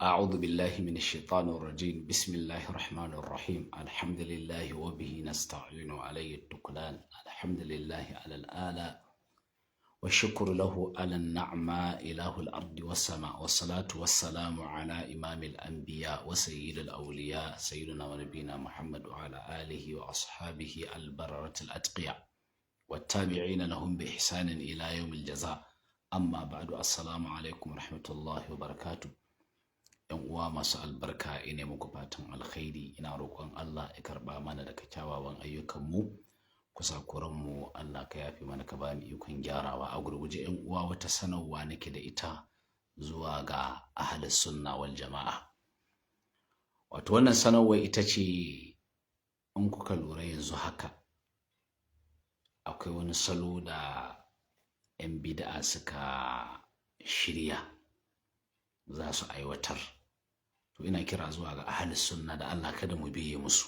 أعوذ بالله من الشيطان الرجيم. بسم الله الرحمن الرحيم. الحمد لله وبه نستعين عليه التكلان. الحمد لله على الآلاء والشكر له على النعمة، إله الأرض والسماء، والصلاة والسلام على إمام الأنبياء وسيد الأولياء، سيدنا ونبينا محمد، وعلى آله وأصحابه البررة الأتقياء والتابعين لهم بإحسان إلى يوم الجزاء. أما بعد، السلام عليكم ورحمة الله وبركاته. ‘Yan uwa masu albarka, ina muku fatan alkhairi. Ina roƙon Allah ya karɓa mana daga kyawawan ayyukanmu, kusakuranmu Allah ka yafe mana, ka ba mu ikon gyarawa. A gurguje, ‘yan uwa, wata sanarwa nake da ita zuwa ga ahlus sunna wal jama'a. Wato wannan sanarwa ita ce, in kuka lura, yanzu haka akwai wani salo da 'yan bid'a suka shirya za su aiwatar. To ina kira zuwa ga ahlus sunna da Allah kada mu biye musu,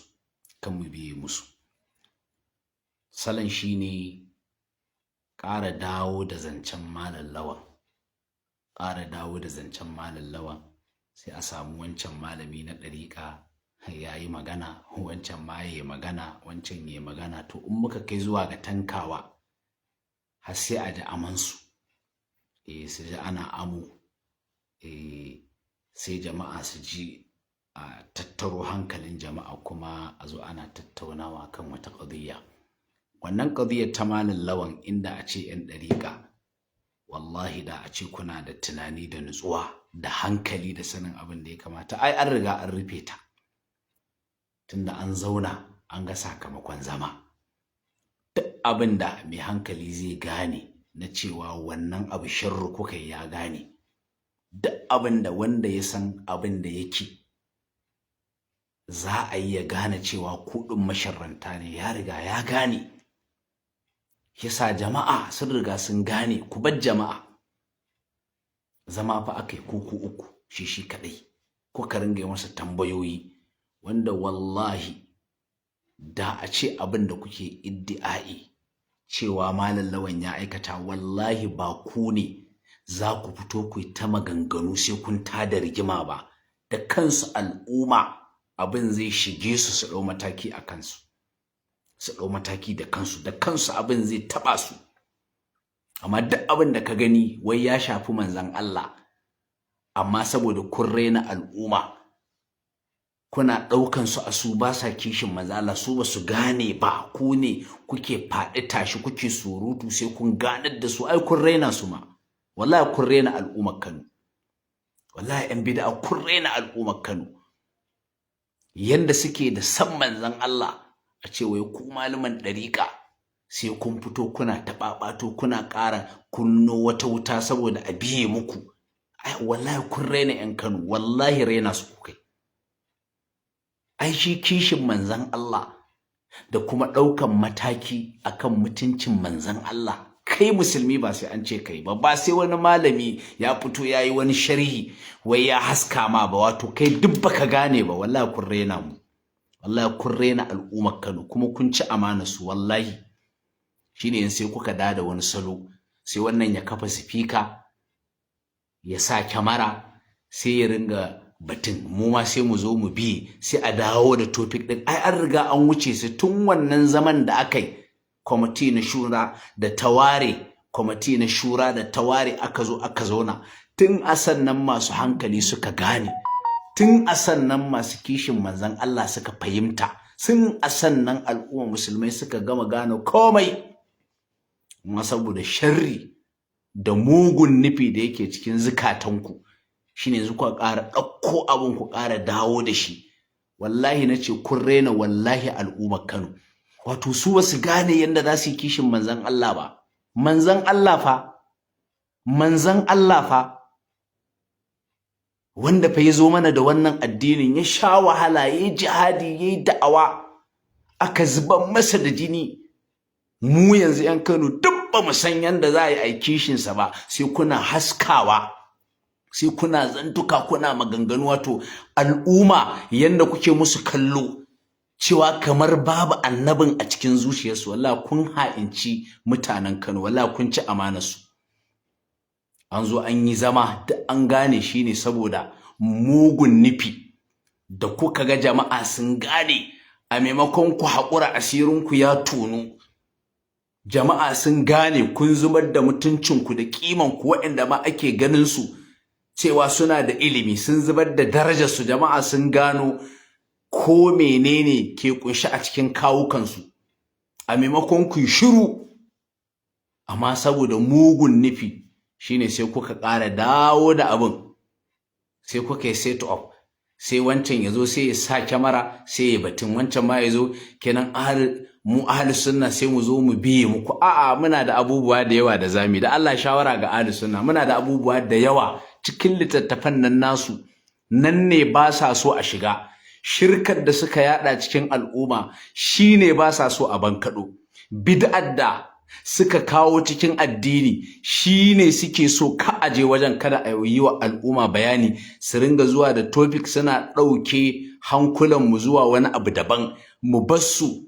kan mu biye musu. Salon shine ƙara dawo da zancen Malam Lawan, ƙara dawo da zancen Malam Lawan. Sai a samu wancan malami na ɗariƙa ya yi magana, wancan ma ya yi magana, wancan ya yi magana. To in muka kai zuwa ga tankawa, har sai a ji amansu, eh, su ji ana amo, eh, sai jama'a su ji, a tattaro hankalin jama'a, kuma a zo ana tattaunawa kan wata ƙadiyya. Wannan ƙadiyyar ta Malam Lawan, inda a ce 'yan ɗariƙa, wallahi da a ce kuna da tunani da nutsuwa da hankali da sanin abin da ya kamata, ai an riga an rufe ta, tunda an zauna an ga sakamakon zama. Duk abin da mai hankali zai gane na cewa wannan abu sharri kuka yi, ya gane. Duk abin da wanda ya san abin da yake za a yi, ya gane cewa kuɗin masharranta ne, ya riga ya gane. Yasa jama'a sun riga sun gane. Ku bar jama'a. Zama fa aka yi kuku uku, shi shi kaɗai kuka ringa yi masa tambayoyi, wanda wallahi da a ce abin da kuke iddi'ai cewa Malam Lawan ya aikata, wallahi ba ku ne za ku fito ku yi ta maganganu sai kun tada rigima ba. Da kansu al'umma abin zai shige su, su ɗau mataki a kansu, su ɗau mataki da kansu, da kansu abin zai taɓa su. Amma duk abin da ka gani wai ya shafi Manzon Allah, amma saboda kun raina al'umma, kuna ɗaukan su a su ba sa kishin Manzon Allah, su ba su gane ba, ku ne kuke faɗi tashi, kuke surutu sai kun ganar da su. Ai kun raina su ma. Wallahi kun raina al'ummar Kano. Wallahi 'yan bid'a, kun raina al'ummar Kano. Yanda suke da san Manzon Allah, a ce wai ku malaman ɗariƙa sai kun fito kuna taɓaɓato, kuna ƙara kunno wata wuta saboda a biye muku. Ai wallahi kun raina 'yan Kano, wallahi raina su kukai. Ai shi kishin Manzon Allah da kuma ɗaukan mataki akan mutuncin Manzon Allah, kai musulmi ba sai an ce kai ba, ba sai wani malami ya fito ya yi wani sharhi wai ya haska ma ba. Wato kai duk baka gane ba. Wallahi kun raina mu, wallahi kun raina al'ummar Kano, kuma kun ci amana su wallahi. Shine sai kuka da wani salo, sai wannan ya kafa sifika, ya sa kyamara, sai ya ringa batun. Mu ma sai mu zo mu bi, sai a dawo da topic din. Ai an riga an wuce su tun wannan zaman da aka yi kwamiti na shura da taware, kwamiti na shura da taware, aka zo aka zauna. Tun a sannan masu hankali suka gane, tun a sannan masu kishin Manzon Allah suka fahimta, tun a sannan al'umma musulmai suka gama gane komai. Amma saboda sharri da mugun nufi da yake cikin zukatanku, shine yanzu kuka ƙara ɗauko abin, ku ƙara dawo da shi. Wallahi na ce kun raina wallahi al'ummar Kano. Wato su ba su gane yadda za su yi kishin Manzon Allah ba. Manzon Allah fa, Manzon Allah fa, wanda fa ya zo mana da wannan addinin, ya sha wahala, ya yi jihadi, ya yi da'awa, aka zubar masa da jini. Mu yanzu 'yan Kano duk ba mu san yanda za a yi ai kishinsa ba, sai kuna haskawa, sai kuna zantuka, kuna maganganu. Wato al'umma yanda kuke musu kallo cewa kamar babu annabin a cikin zuciyarsu, wallahi kun ha'inci mutanen Kano, wallahi kun ci amanarsu. An zo an yi zama, duk an gane shine saboda mugun nufi da kuka ga jama'a sun gane, a maimakon ku haƙura, asirinku ya tonu, jama'a sun gane kun zubar da mutuncinku da ƙimanku. Waɗanda ma ake ganin su cewa suna da ilimi sun zubar da darajarsu. Jama'a sun gano ko menene ke kunshi a cikin kawukansu. A maimakon ku shiru, amma saboda mugun nufi shine sai kuka ƙara dawo da abin, sai kuka yi set up, sai wancan ya zo sai ya sa kyamara, sai ya batun wancan ma ya zo. Kenan mu ahli sunna sai mu zo mu biye muku? A'a, muna da abubuwa da yawa da zami da Allah. Shawara ga ahli sunna, muna da abubuwa da yawa cikin littattafan nan nasu. Nan ne ba sa so a shiga. Shirkar da suka yada cikin al'umma shine ba sa so a bankaɗo. Bid'ar da suka kawo cikin addini shine suke so ka aje wajen, kada a yi wa al'umma bayani. Su ringa zuwa da topic suna ɗauke hankulan mu zuwa wani abu daban. Mu bar su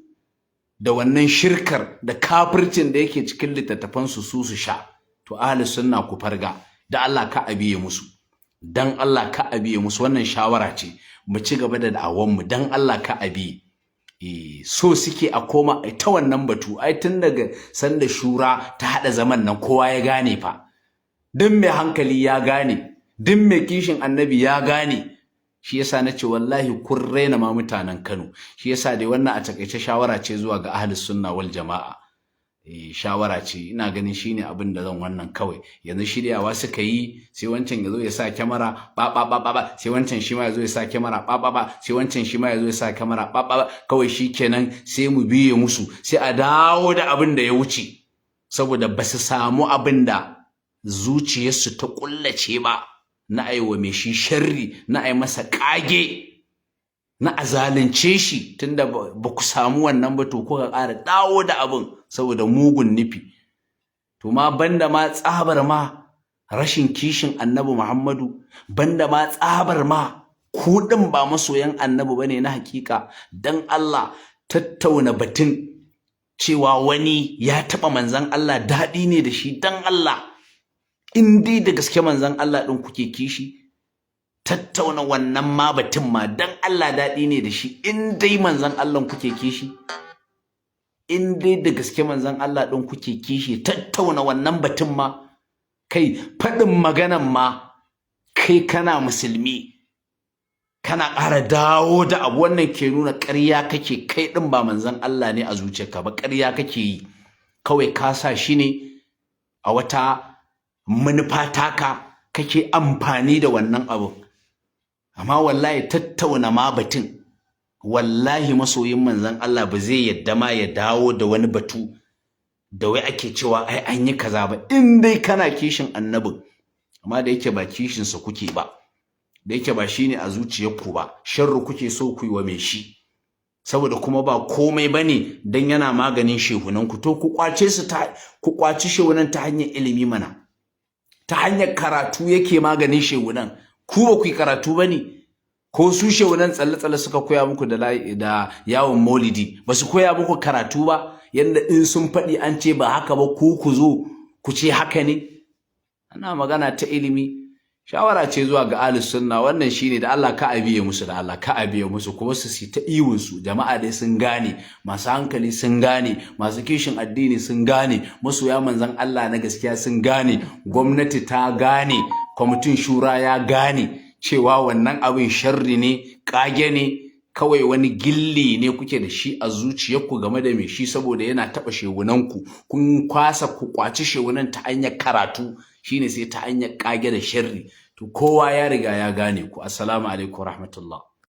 da wannan shirkar da kafircin da yake cikin littattafan su, su su sha. To ahli sunna, ku farga da Allah, ka abiye musu. Dan Allah ka abiye musu. Wannan shawara ce. Mu ci gaba da da'awan mu. Dan Allah ka abiye. So suke a koma ta wannan batu. Ai tun daga sanda shura ta hada zaman nan kowa ya gane fa. Duk mai hankali ya gane, duk mai kishin annabi ya gane. Shi yasa nace wallahi kun raina ma mutanen Kano. Shi yasa dai wannan a takaice shawara ce zuwa ga ahlus sunna wal jama'a. Shawara ce, ina ganin shine abin da zan wannan kawai. Yanzu shiryawa suka yi, sai wancan ya zo ya sa kyamara ba ba ba ba, sai wancan shi ma ya zo ya sa kyamara ba ba ba, sai wancan shi ma ya zo ya sa kyamara ba ba. Kawai shikenan sai mu biye musu, sai a dawo da abin da ya wuce, saboda ba su samu abin da zuciyarsu ta kullace ba na aiwa mai shi sharri, na ai masa kage, na a zalunce shi. Tunda ba ku samu wannan ba, to kuka ƙara dawo da abin saboda mugun nufi. To ma banda ma tsabar ma rashin kishin annabi Muhammadu, banda ma tsabar ma ku ɗin ba masoyan annabi bane na hakika, dan Allah tattauna batun cewa wani ya taɓa manzon Allah daɗi ne da shi? Dan Allah, in dai da gaske manzon Allah ɗin kuke kishi, tattauna wannan ma batun ma dan Allah daɗi ne da shi? In dai manzon Allah kuke kishi, in dai da gaske manzon Allah ɗin kuke kishi, tattauna wannan batun ma, kai faɗin maganan ma, kai kana musulmi kana ƙara dawo da abu, wannan ke nuna ƙarya kake. Kai ɗin ba manzon Allah ne a zuciyarka ba, ƙarya kake yi. Kawai ka sa shi ne a wata manufa taka kake amfani da wannan abu. Amma wallahi tattauna ma batun, wallahi masoyin manzon Allah ba zai yadda ma ya dawo da wani batu da wai ake cewa ai an yi kaza ba, in dai kana kishin annabin. Amma da yake ba kishin sa kuke ba, da yake ba shine a zuciyarku ba, sharri kuke so ku yi wa mai shi, saboda kuma ba komai bane dan yana maganin shehunan ku. To ku kwace su ta ku kwaci shehunan ta hanyar ilimi mana, ta hanyar karatu yake maganin shehunan. Ku ba ku yi karatu bane? Ko su shehunan tsalle-tsalle suka koya muku da yawon maulidi? Ba su koya muku karatu ba? Yanda in sun faɗi an ce ba haka ba, ku ku zo ku ce haka ne. Ana magana ta ilimi. Shawara ce zuwa ga ahlus sunna. Wannan shine. Da Allah ka abiye musu, da Allah ka abiye musu, kuma su ta iwun su. Jama'a dai sun gane, masu hankali sun gane, masu kishin addini sun gane, masoya manzon Allah na gaskiya sun gane, gwamnati ta gane, kwamitin shura ya gane cewa wannan abin sharri ne, kage ne, kawai wani gilli ne kuke da shi a zuciyarku game da mai shi, saboda yana taɓa shehunanku. Kun kwasa ku kwaci shehunan ta hanyar karatu, shine sai ta hanyar kage da sharri. To kowa ya riga ya gane ku. Assalamu alaikum rahmatullah.